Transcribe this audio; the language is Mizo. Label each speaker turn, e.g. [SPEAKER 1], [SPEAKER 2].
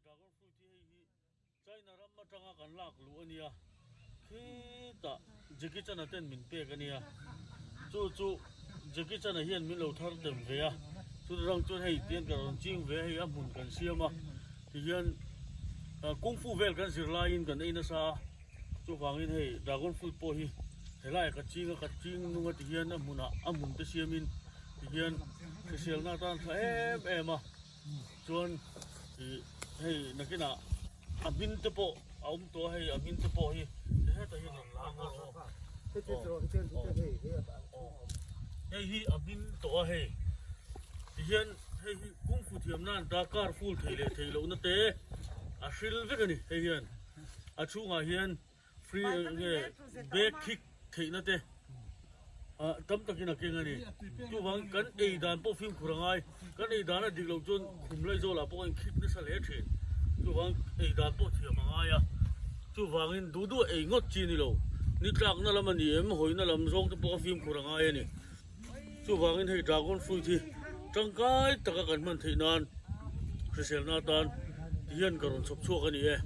[SPEAKER 1] Dragon fruit hi hei hi China ram atanga kan lak luh a nia, khitah Jackie Chan a ten min pek a nia, chu chu Jackie Chan a hian min lo thar tem ve a, chuta rang chuan hei tian ka rawn ching ve a, hei a hmun kan siam a, tihian kung fu vel kan zir laiin kan ei nasa a, chuvangin hei dragon fruit pawh hi helaiah ka ching a, ka ching nung a tihian a hmunah a hmun te siamin tihian hriselna atan tha em em a. Chuan ih hei nakinah a hmin te pawh a awm tawh a hei a hmin te pawh hi hetah hian rawn lang a aw hei hi a hmin tawh a hei tihian hei hi kungfu thiam nan ta car full theih leh theih lohna te a hril vek a ni hei hian a chhungah hian. Free nge bag khik theihna te ah tam takin a keng a ni. Chuvang kan ei dan pawh fimkhur a ngai. Kan ei dan a dik loh chuan khum Laizawl-ah pawh a inkhik nasa hle thin. Chuvang ei dan pawh thiam a ngai a. Chuvangin duh duh ei ngawt chi ni lo. Ni tlakna lam a ni em, hawina lam zawng te pawh a fimkhur a ngai a ni. Chuvangin hei dragon fruit hi tangkai taka kan hman theih nan hriselna atan ti hian ka rawn chhawp chhuak a ni e.